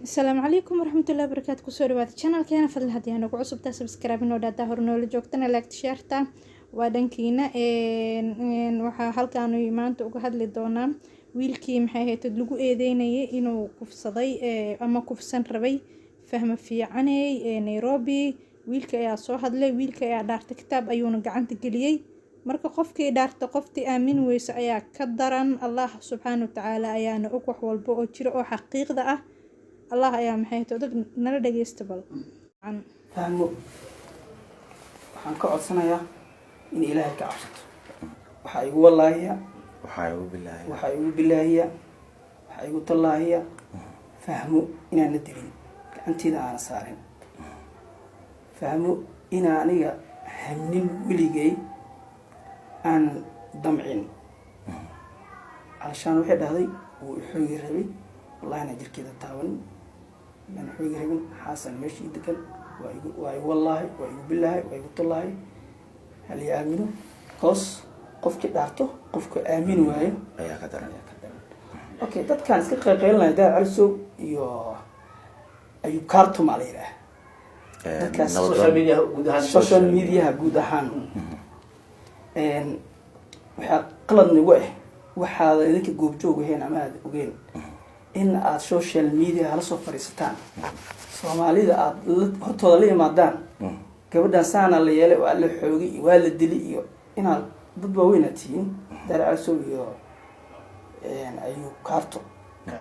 Asalaamu calaykum waraxmatullahi wabarakaatu. Kusoo dhawaada channelkeena. Fadlan haddii aan ugu cusubtaa, subscribe inoo dhaadaa, hor noola joogtana like, shareta waa dhankiina. Waxaa halkaan maanta uga hadli doonaa wiilkii, maxay ahayd, lagu eedeynayay inuu kufsaday ama kufsan rabay Fahmo Fiicaney ee Nairobi. Wiilka ayaa soo hadlay, wiilka ayaa dhaartay, kitaab ayuuna gacanta geliyey. Marka qofkii dhaarta, qoftii aamin weyso ayaa ka daran. Allah subxaana watacaala ayaana og wax walba oo jira oo xaqiiqda ah. Allah ayaa, maxay ahayd, odag nala dhageysta bal. Fahmo, waxaan ka codsanayaa in Ilaahay ka cabsato. Waxaa igu wallaahiya, waxaa igu bilaahi, waxaa igu bilaahiya, waxaa igu tallaahiya, Fahmo inaan la dilin, gacanteeda aana saarin. Fahmo inaa aniga hamnin, weligay aan damcin. Calashaan waxay dhahday wuu ixoogi rabay. Wallahi inaa jirkeeda taabanin, inaan xoogi rabin. Xaasan meeshii degan waa igu, waa igu wallaahi, waa igu bilaahi, waa igu tallaahi. Hal i aamino, 'cause qofkii dhaarto, qofka aamini waayo ayaa ka daran. Ayaa ka daran. Okay, dadkaan iska qayqaylinaya, Daar Calisow iyo Ayub Cartum aa la yidhaah dadkaas. Social media guud ahaan. Social mediaha guud ahaan waxaa qalad nagu ah, waxaada idinka goobjoog ahayn ama aada ogeen in aada social media hala soo fadhiisataan, Soomaalida aada hortooda la yimaadaan gabadhan saana la yeelay, waa la xoogay iyo waa la dili, iyo inaad dad waaweyn aad tihiin, Daar Calisow iyo Ayub Carto.